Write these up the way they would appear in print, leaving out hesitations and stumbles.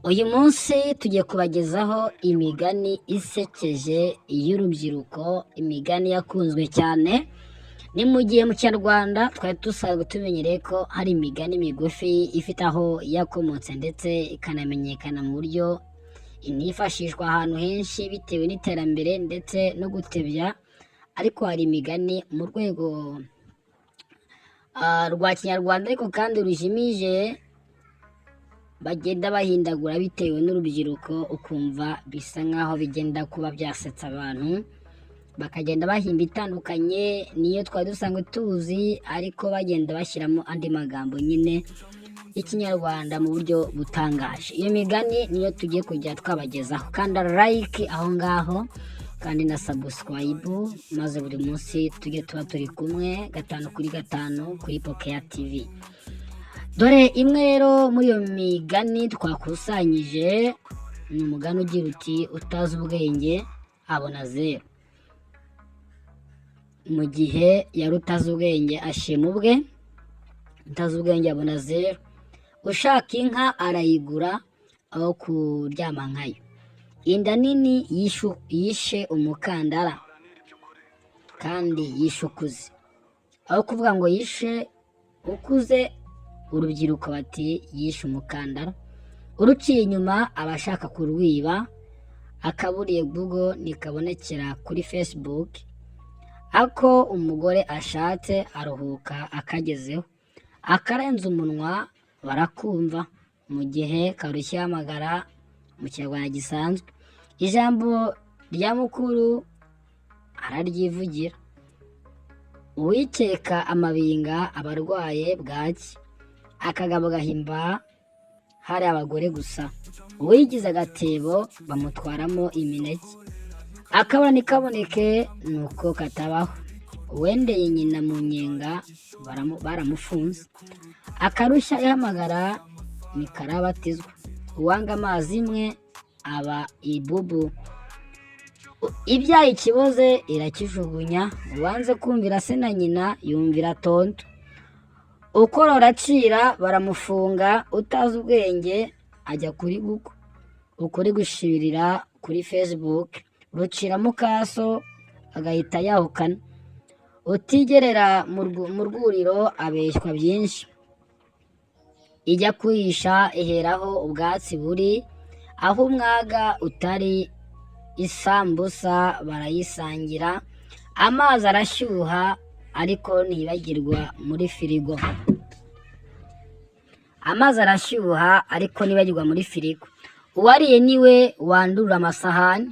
Uyu munsi tugiye kubagezaho imigani isekeje y'urubyiruko, imigani yakunzwe cyane. Ni mu gihe mu Kinyarwanda twari dusanzwe tumenyereye ko hari imigani migufi ifite aho yakomotse ndetse ikanamenyekana mu buryo inifashishwa ahantu henshi bitewe n'iterambere ndetse no gutebya, ariko hari imigani mu rwego rwa Kinyarwanda ariko kandi rujimije, bagenda bahindagura bitewe n'urubyiruko, ukumva bisa nk'aho bigenda kuba byasetsa abantu, bakagenda bahimba itandukanye niyo twari dusanzwe tuzi, ariko bagenda bashyiramo andi magambo nyine y'Ikinyarwanda mu buryo butangaje. Iyo migani niyo tugiye kujya twabagezaho. Kanda like aho ngaho kandi na subscribe, maze buri munsi tujye tuba turi kumwe gatanu kuri gatanu kuri Pokeya TV. Dore imwe rero muri iyo migani twakusanyije, ni umugani ugira uti: "Utazi ubwenge abona zeru." Mu gihe yari utazi ubwenge ashima ubwe, utazi ubwenge abona zeru. Ushaka inka arayigura aho kuryama nkayo. Inda nini yishe umukandara kandi yishe ukuze. Aho kuvuga ngo yishe ukuze, urubyiruko bati yishe umukandara. Uruciye inyuma aba ashaka kurwiba. Akaburiye Google ntikabonekera kuri Facebook. Ako umugore ashatse aruhuka akagezeho. Akarenze umunwa barakumva, mu gihe karushya ihamagara mu Kinyarwanda gisanzwe. Ijambo rya mukuru araryivugira. Uwikeka amabinga aba arwaye bwaki. Akagabo gahimba hari abagore gusa. Uwigize agatebo bamutwaramo imineke. Akabura ntikaboneke ni uko katabaho. Uwendeye nyina mu nyenga baramufunze. Akarushya ihamagara ntikarabatizwa. Uwanga amazi imwe aba ibubu. Ibyaye ikiboze irakijugunya. Uwanze kumvira se na nyina yumvira tonto. Ukorora acira baramufunga. Utazi ubwenge ajya kuri Google. Ukuri gushirira kuri Facebook. Rucira mukaso agahita yahukana. Utigerera mu rwuriro abeshywa byinshi. Ijya kurisha iheraho ubwatsi buri. Aho umwaga utari isambusa barayisangira. Amazi arashyuha ariko ntibagirwa muri firigo. Amazi arashyuha ariko ntibagirwa muri firigo. Uwariye niwe wandurura amasahani.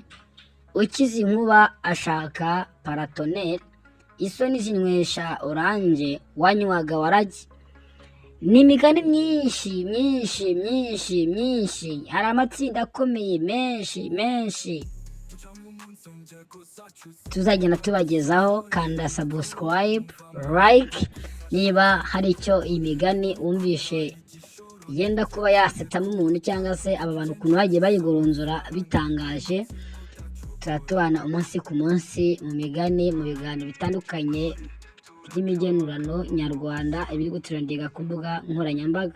Ukize inkuba ashaka paratoneri. Isoni zinywesha orange wanywaga waragi. Ni imigani myinshi myinshi myinshi myinshi, hari amatsinda akomeye menshi menshi tuzagenda tubagezaho. Kanda subscribe, like, niba hari icyo iyi migani wumvishe yenda kuba yasetsamo umuntu, cyangwa se aba bantu ukuntu bagiye bayigoronzora bitangaje. Tuba tubana umunsi ku munsi mu migani, mu biganiro bitandukanye by'imigenurano nyarwanda, ibiri gutrendinga ku mbuga nkoranyambaga.